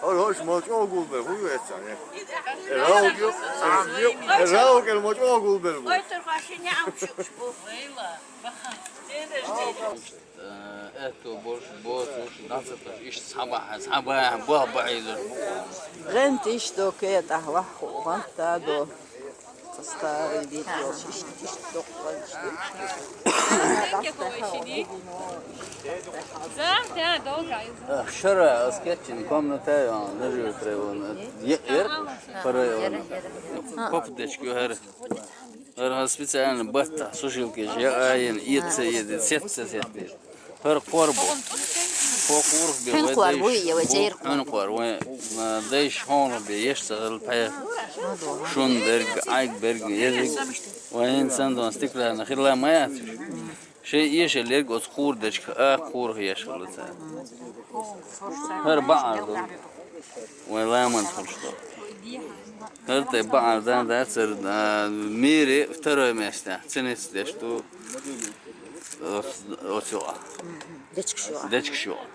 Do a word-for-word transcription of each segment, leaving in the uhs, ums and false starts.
Хьо, хьо, ма чӀогӀа гулбелла, хӀун ю эццахь, э? Э, раук ю, э, раук, э, ма чӀогӀа гулбелла бу. Э, аьтту болуш, боцуш, дӀа ца тахь, иштта схьабахьа, схьабахьа, бохь бахьийзар бу. ГӀент иштта до кхетахь, ваьхьа ху гӀант да до. Со старый вид йолуш, иштта, иштта доккхуш ду. Ах, шара, ас кечйина комната, а, нажи тревона. Е-, ер, пара ер. Попа дечка ю хӀара. ХӀара специально баттахь, сушилкаш я а йина, эца эди, сетта сетта. ХӀара кхор бу. Хьо кхорах бе хьуьн вай кхор дайш бу, я вай бу, цӀера кхор? Хьуьн кхор, вай, а, дайш хьонах бе, еш ца хилла пхьегӀа. Шун берг, Ӏайг берг, езиг. Вай хӀинца санна стеклянный хилла ма яц уьш. Шайн эшал ерг оцу кхора дечка, а кхорах еш хилла цара. ХӀара баӀар ду. Вай ламанца хуьлуш ду. ХӀара тӀе баӀар дан дацара, а, мире второй месте. Цинца деш ду. Оц-, оцу юкъа. Дечкаш юкъа. Дечкаш юкъа.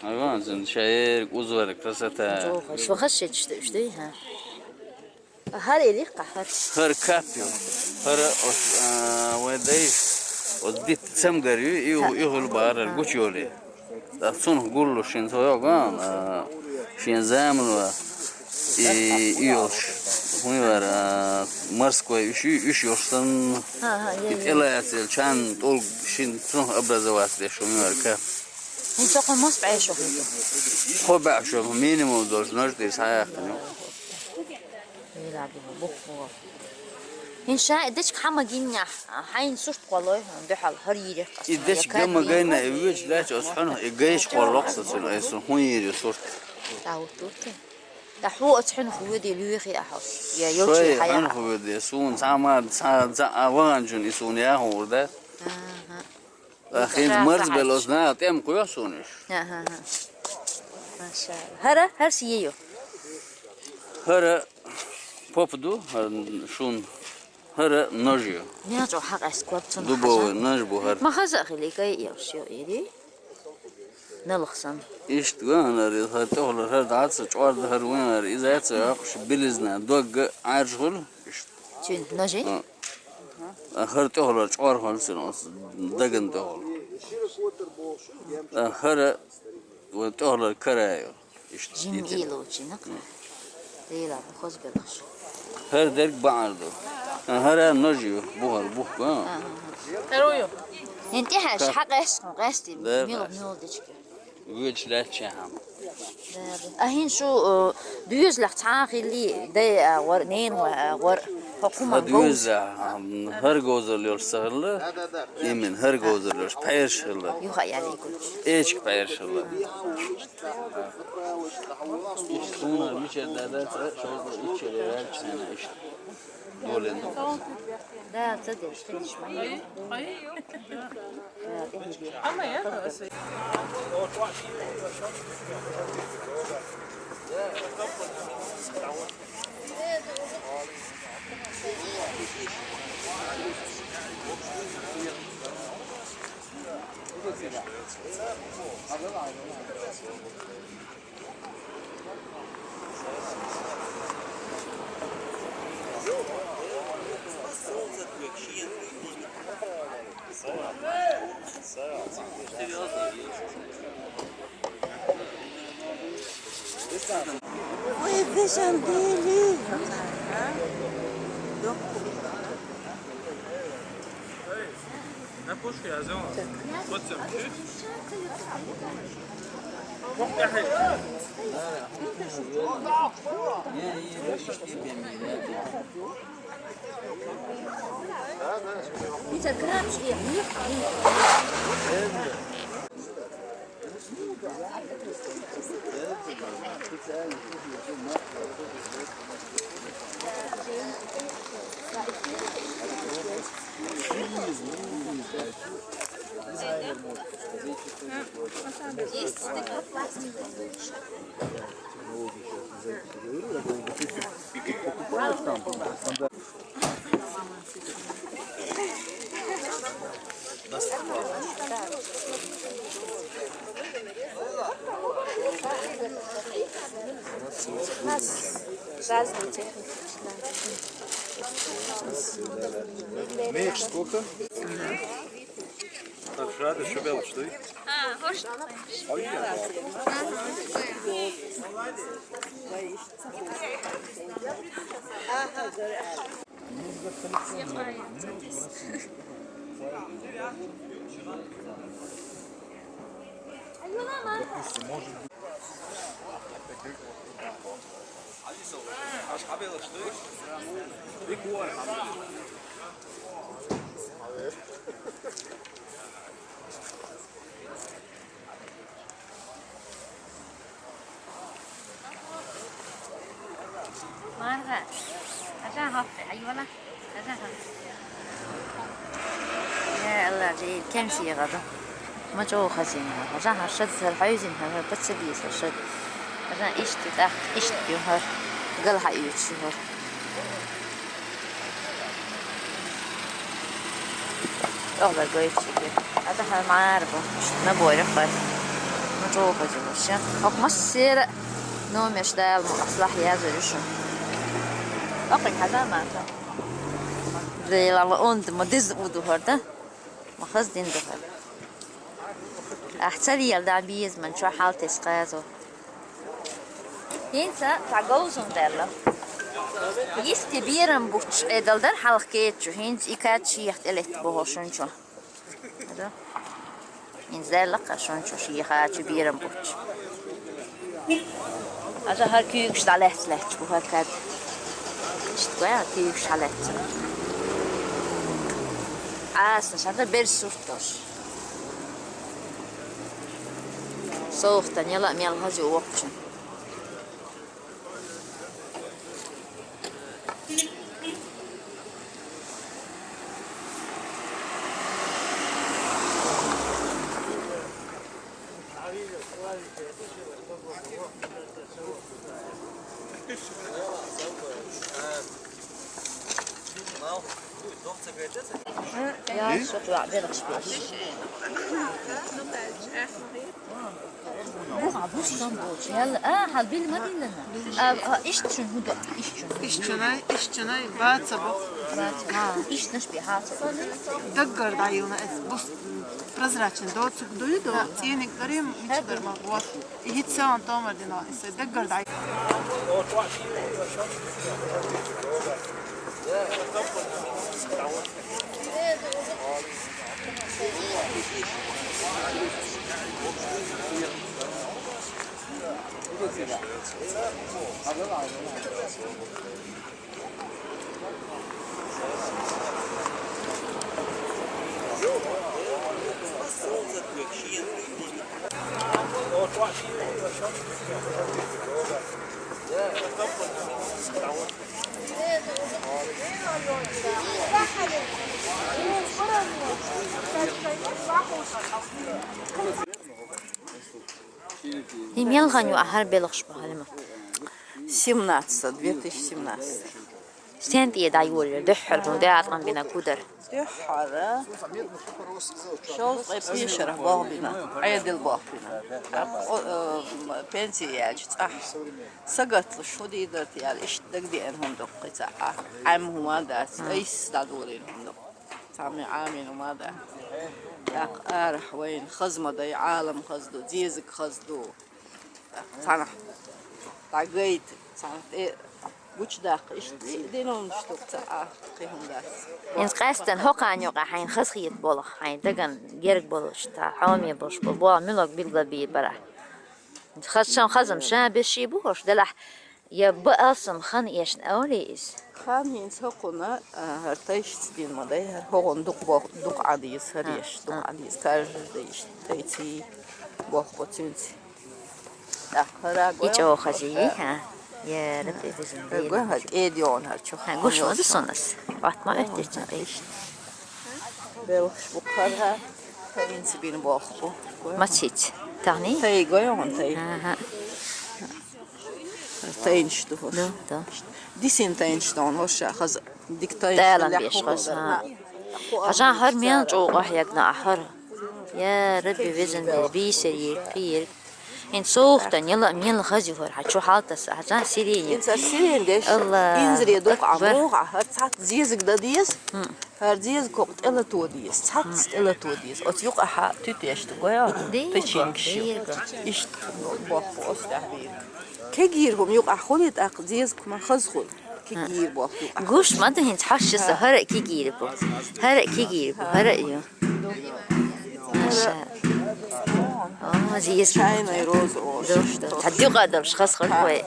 Айван, зин шаерг, узвар, красота. Чохаш, шо хас шечаш ду уьш, дай, хьа? ХӀара элира-кх хӀара. ХӀара кап ю. ХӀара оц, а, вай дайша оц дитта цамгар ю, и, и хуьлу бахара гучуйолий. ТӀаккха цунах гуллуш шен цо йогӀу, а, шен замано и, и йолуш, хӀун яра, а, морской уьш, уьш йолуш санна, и тӀелаьцна чан тӀулг шин цунах образоваться деш хӀун яра кап. ХӀинца кхо мос бӀе шо хӀун ду? Кхо бӀе шо, минимум долуш, нож тӀе схьаяьккхина ю. Вела бу, бух бу. ХӀин ша и дечка хьан ма гиннехь, хьайна сурт кхоллой, дуьхьал хӀара йийрехь. И дечка ган ма гайна, и вуьйцуш лаьтташ оцу хьуьнах, и гайча кхоллакх со цуьнан, айса хӀун йийр ю сурт? ТӀа хӀуттурте. ТӀа хьо оцу хьуьнах воьдий лоьхий ахьа? Я йолчу шай хьая? Хьуьнах воьдий, суна цхьа ма, цхьа, цхьа а ваханчунна и суна яхур дац. Аха. Ах, хӀинца марзбелла оцу наха тӀем кхоьху суна уьш. Аха, аха. Машалла. ХӀара, хӀара сие ю? ХӀара попа ду, хӀара шун, хӀара нож ю. Мел чӀогӀа хьакъаьста корта цунах. Дубовый нож бу хӀара. Ма хаза а хили, кай а йолуш ю, ири? Налх санна. Иштта вахана, хӀара тӀехула хӀара дӀа ца чӀорда хӀара вахана, иза ца йоккхуш, билизна, догга Ӏаьржа хуьлу, иштта. Цуьнан ножи? А. А хӀара тӀехула чӀор хуьлу цуьнан, оцу дагана тӀехула. А хӀара вайн тӀехула кара ю. Иштта. Жимма йитина. Ийла ву цуьнан. М. Дела, бу хозбелаш. ХӀара дерг баӀар ду. А хӀара нож ю, бухара, бухка. Ага. ХӀара ю. ХӀинца тӀехьаьжча, хьакъаьста, хьуна къаьстина. Дера мила, къаьста. Мила дечка. Воьдуш лаьттачехь хьан. А хӀинца шу, э, доьзалехь цхьа а хилли, дай а гӀор, ненан а гӀор, хьо кхума говза. Доьзалехь, хӀара говзалла йолуш ца хилла, именно хӀара говзалла йолуш пхьераш хилла. Юха а ялийгу. Эчиг пхьераш хилла. Иштта суна мичара дадаца, шозлагӀа иччара ваьлча хьайна иштта. Долин. Да, ца деш, ца деш, ма. Ой, бежан дели. У нас разные техники. Да. Меньше сколько? Так, жадно, что белый, что ли? А, хочешь? А я. Марга, ажа хаппе, айвала, ажа хаппе. Я Аллах, жи кем сигаду. Ма жо хазин, ажа хашад, сар хайзин, хашад, пацаги сашад. Ажа ишти, так, ишти, хар. Гал ха ючи, хар. Охла гойчиги. Ада хар маар бу. Наборы хар. Ну, чё ходил вообще? Ох, массера. Номер ждал, мы аслах я зарешу. Ох, и хада мата. Зейлала он, мы дыз уду хар, да? Махаз дин духар. Ахцар ел да биз, ман чё хал тес казу. Хинца тагол зун делла. Йисти бирам буч эдалдар халх кетчу. Хинц икачи яхт элет бохошунчу. Ада. Хинц делла кашунчу ши хачу бирам буч. Ада хар кюкш далет лет бу хакад. Иштва кюкш халет. Ас шада бер суртош. Соохта нела мел хази окчу. Я что туда белых шпиль. Буга бустан боч. Ял, а, хал бил ма диллана. А, а, ишчун, худа, ишчун. Ишчунай, ишчунай, баца бу. Баца. А, ишнаш би хаца. Даггар дайуна эс бус прозрачный доцук дуйду, ценик дарим, мичи дарма. Вот. Иһит саан тоомар динаа, иссе дэггэр дай. Хи мелган ю ахар белгш бахалма. Семнадцать, две тысячи семнадцать. Сен тӀе дӀайолла, дуьххьара хӀун де аткъам бина гудар? Дуьххьара. Шовзткъе пхи шарахь болх бина, Ӏедал болх бина. О, э, пенсия яьлча цӀахь. Сагатлуш хӀун дийдар те аьлла, иштта дагадеана хӀума ду кхин цхьа а. Ӏаьмма хӀума дац, айса дӀадолийна хӀума ду. Цхьа ме Ӏамийна хӀума дац. ТӀаккха арахь вайна хаза ма дай, Ӏалам хаза ду, дезаг хаза ду. Цхьанхьа дӀагайта, цхьанхьа тӀе гучадаккха, иштта динонаш ду цхьа а, кхин хӀума дац. ХӀинца къаьстина хӀокхарна юкъа хьайна хазахета болх, хьайна дагана герга болуш, та хьоме болуш бу, болх муьлхарг билгалбийр бара. Хаза сан хазам ша беш ший бу хӀорш, делахь я баал сан хан эшна овле иза. Хан хӀинца хӀокхунна, а, хӀара тайшца дин ма дай, хӀара хӀокхунна дукха бо-, дукха Ӏа деза, хӀара эш, дукха Ӏа деза, каждый день тайций болх бо цуьнца. ТӀаккха хӀара И гой чӀогӀа хазий, хӀа? Я Рабби, везан Хьо Дела. Гой хӀара кӀеда йогӀун хӀара чу. ХӀа, гуш ма ду сонас. Ват ма оьттича тайш. Белхаш бу хӀара, хӀара инца бин болх бу. Гой. Мациц. Тахни? Тай гой он тай. Аха. Тайнаш ду хӀорш. Да, да. Дисин тайнаш ду хӀорш, хаза дик тайнаш Далан ду, беш лаьхьа хӀорш, хаза, ха. ХӀа. Хьажан хӀара мел чӀогӀа хьегна ахьара. Я Рабби, везан Дела, бийсар йир, пхи йир. ХӀинца сохта нела, нела хаза ю хӀара, хьа чу хьалтаса, хьа жан сирени. ХӀинца сирени деш, Аллаху инзаре дукха акбар. ГӀамрухьа, хӀара цхьацца зезаг дан деза. ХӀара зезаг кхоъ тӀела то деза, цхьацца тӀела то деза. Оцу юкъахьа туьтешта гой, Дего, печенька ши. Дего. Иштта боху оцу тӀехь дийриг. Кегийра хӀума юкъахь хуьлий тӀаккха зезаг ма хаза хуьлу. Кегийра боху юкъахь. Гуш ма ду хӀинца хьашт со, хӀара а кегийра бу. ХӀара а кегийра бу, хӀара а ю. Маша. О, зезаг. Чайная роза, о, Ду, ду. Цхьа дукха долуш хаза хуьлу вай.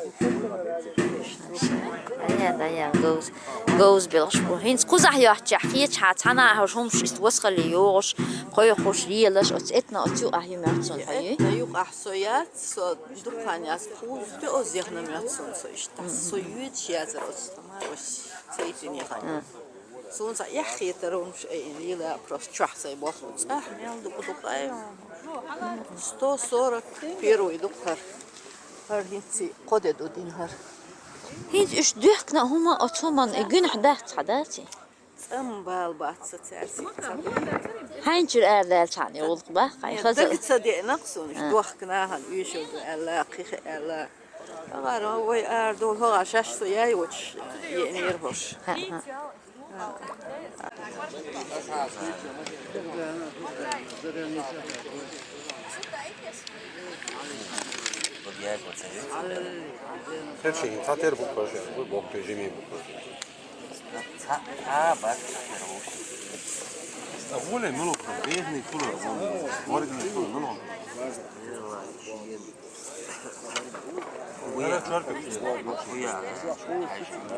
Ая, ая, говз, говз белхаш бу. ХӀинца кхузахь йоцчехь, кхечахьа цхьана а хьожуш хӀумаш иштта васхале йогӀуш, кхойкхуш, лелаш, оцу этна оцу юкъахь ю моьтту суна хьо ю? Этна юкъахь со яц, со дукха хан яц, кхузахь оцу зехна моьтту суна со иштта. Со йоьдуш яцара оцу тамарос, цайтине хан. Суна цхьа эхь хетара хӀумаш айина лела, просто чохь сайн боху. ЦӀахь мел дукха дукха ай. Сто сорок первый дукха хӀара. ХӀара хӀинца кхо де ду дина хӀара. ХӀинца уьш дуьхкина хӀума, оцу хӀуманна и гуьнахь дац хьан даций? ЦӀам бала бац ца цаьрца. Хьайна чуьра арадаьлла цхьаъ йолу гӀуллакх баккхий, хаза. Дага ца деана-кх суна, уьш А. дохка нахана оьшур ду аьлла, кхин хи аьлла. ХӀара вай арадолу, хӀара шаьш со яй вачаш еанера хӀорш. ХӀаъ, хӀаъ. Херча, цхьа тера бу кхажа, вуй боху, жимий бу кхажа. Цхьа, цхьа бац, цхьа тера ву. А гуля мило, бедный кулар, моргный кулар, мило. Вуя. Чорпа. Вуя, да?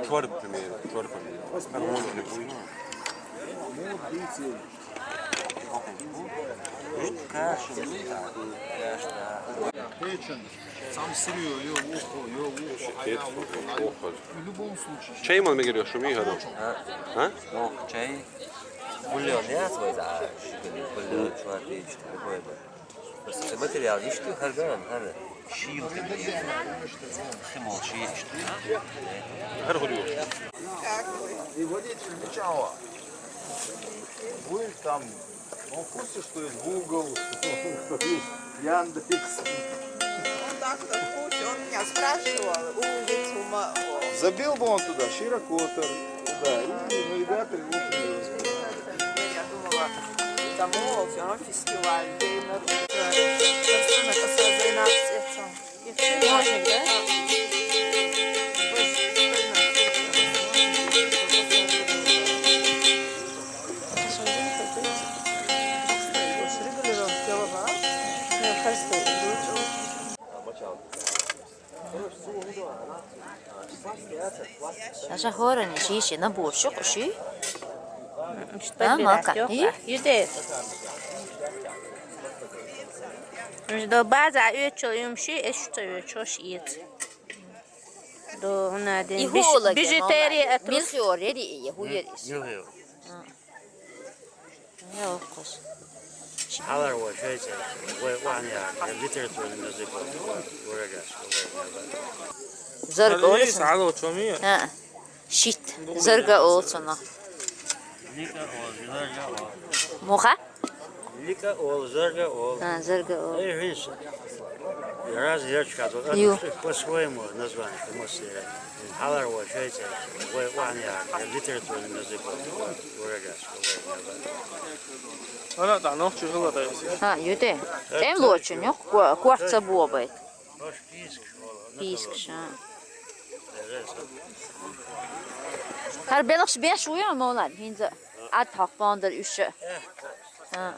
Чорпа, пример, чорпа. Как можно не будет? Печень. Сам сырьё, её ухо, её ухо, а я ухо, а я ухо. В любом случае. Чай ман мегар йо, шу мий хадам? А? А? Ох, чай. Бульон яц вай за, ши бульон, чорпа, любой бы. Просто материал иштта ю, хӀара ган, хӀара шийла хи ма ю. Хи мол ший иштта ю. ХӀара хуьлу. И водитель Мичава. Будет там, он в курсе, что есть Google, что есть Яндекс. Он так-то в курсе, он меня спрашивал, улицу ма-, о. Забил бы он туда, Широкотер, туда, и навигатор его привез бы. Я думала, там, о, всё равно фестиваль, геймер. Можно, да? Аша хӀоранна шийша набор шу кху шуьй? М, Да, Малка. Ю? Ю де. Уж до база оьцу юм ши, эш ца оьцу ши эц. До хӀуна ден И биж-, хӀу оладе, бижутерия Малка? От Рус-. Милхиор, ери и, хӀу ери ис? Милхиор. А. Йо, кхус. Хьалар вай шайца, вай вахьна яхар, литературный язык вай, вай, вай, вай. Зарга олу цунах. Хьало, чоми? А. Шит. Зарга олу цунах. Лика олу, зарга олу. Муха? Лика олу, зарга олу. А, зарга олу. Эй, видишь, раз я сказал, Ю. По-своему название, ты можешь сказать. Хьалар вай шайца, вай вахьна яхар, литературный язык вай, вай, вай. Ана, да, нохчи хила дайс. Ха, ю де. ТӀемлочун ю, ко-, корта бобайт. Пийск, ша. ХӀара белхаш беш ву я, Мовлад, хӀинца Ӏад хьокху бондар уьш. А.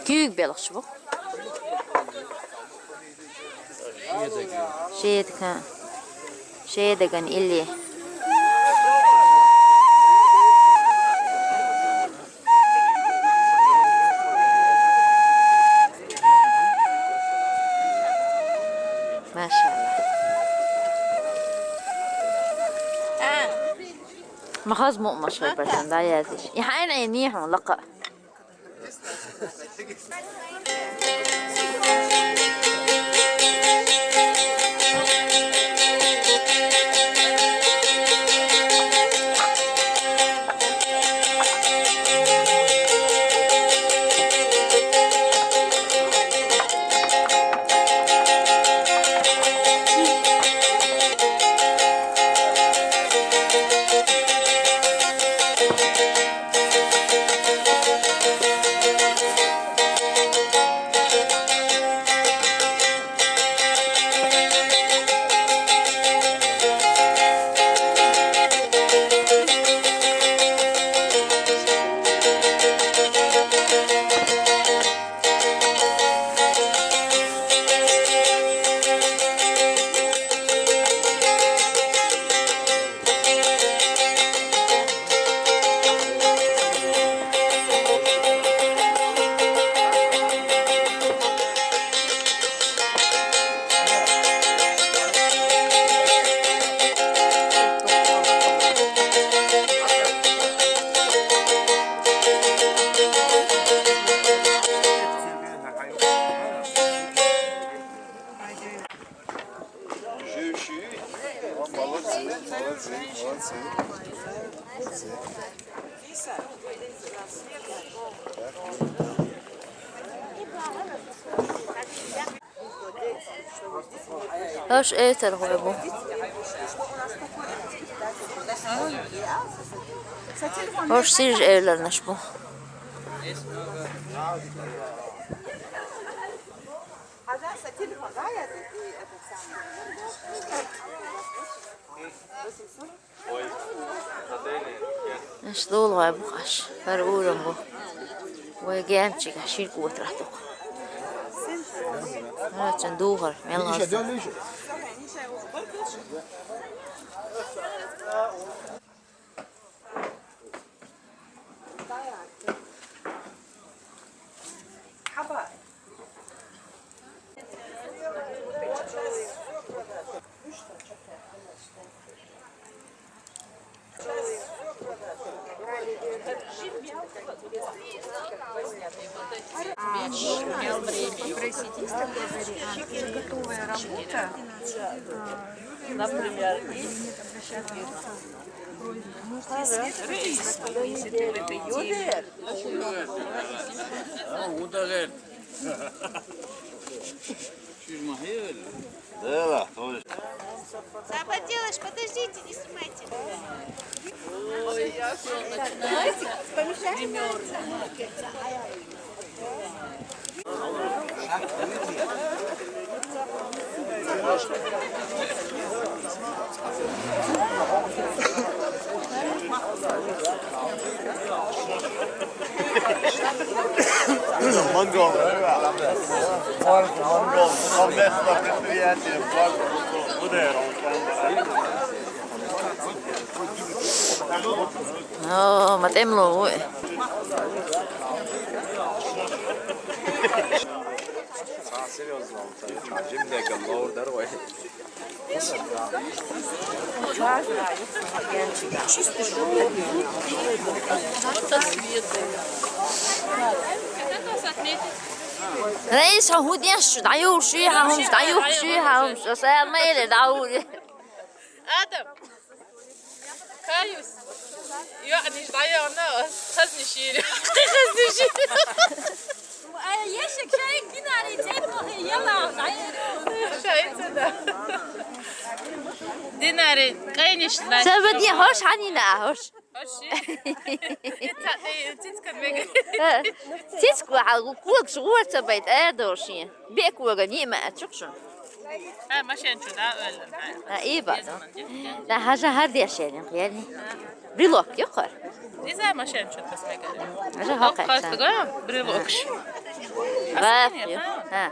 Куьйга белхаш бу. Шедаг, ха. Шедаган илли. Машалла. Ма хаза мукъамаш хир бара шуна, дӀаяздеш. И хьайна Ӏийна хьуна лакха. Хьош эвтар гӀой бу. Хьош сирж эвларнаш бу. Аш лулгӀай бу хаш, хӀара урам бу. Вай генчиг шин котра тукха. Хачан духар, мел гӀаза. Попросить, если говорит, а, готовая работа. Например, и... Можно свет, если ты в этой теме. Сабаделыш, подождите, не снимайте. Давайте помешаем. Монгол. Монгол. Совместное предприятие. О, ма тӀемло ву. Серьёзно, жимдегам ловр дар вай. Раиса, хӀун деш шу? ДӀаюгӀуш шу, хӀа хӀумаш, дӀаюгӀуш шу, хӀа хӀумаш. Аса ма эле дӀаури. Адам! Каюс! ЙоӀниш дӀаяхӀна, ас хазни шири. Кхи хазни шири. Ай, ешик шайик динари цӀепухи яла, дӀайри. Шайца, да. Динари, къайниш, да. Сабади хош хьанина, хош. Хош ши? Ица, э, цицкан мега. Цицку хьал, кулакш гӀор ца байт, э, доши. Беквага нима ачукъ шун. Ай, машен чу да, өллер. А, и ба, да. Да, хьажа хьар деш яни, яни. Брелок, юкъар. Иза машен чу тас мегар. Хьажа хьо кайса. Хьо кайса, брелок. Ва, ю. Ха.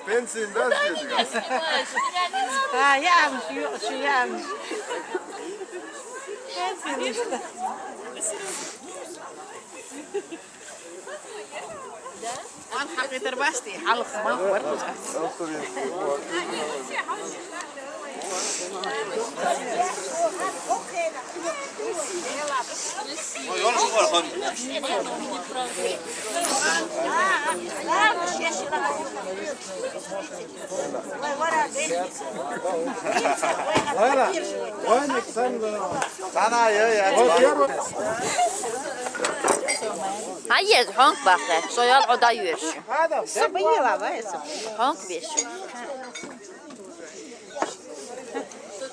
Пенсияны да ждёт. А, я вам шью, шью, я вам. Пенсияны да. Ан хьакъитар басти, хьалха ма баркуз. Лайла, вайник сан, э, вот первый. Хьан еза хьонк бахе, со ял Ӏода йоьршу. Хьонк беш.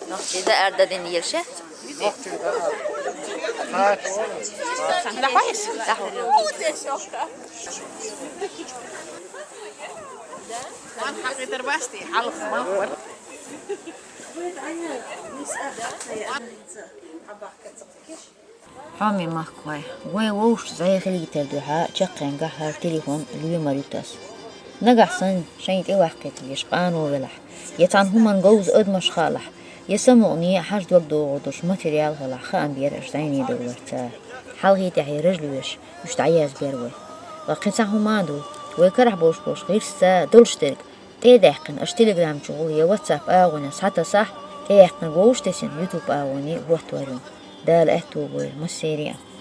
Нохчи да арда дин йирше? Нохчи да. Дахой. Дахой. Ан хьакъитар басти, хьалха ма бар. Хьоме махкахой, вай вовшашца зӀе хилийтар дуьхьа чаккхенгахь хӀара телефон лоьмар ю тас. Нагахь санна шайна тӀеваккхийталаш къано велахь, я цхьана хӀуманна говза адамаш хаалахь, я самукъане хьажа дог догӀур долуш материал хилахь, хаам бер аша зӀене довларца. Хьалхе тӀехь я раж лоьш, уьш дӀаязбер вай. Ва кхин цхьа хӀума а ду, вай карахь болуш болуш гӀирсаца долуш дерг тӀе а даьккхина, аша Telegram чугӀула я WhatsApp агӀонехь схьатасахь, тӀеяьккхинарг вовшах тесина YouTube агӀоне хӀоттор ю. Дала аьтту бойла массеран а.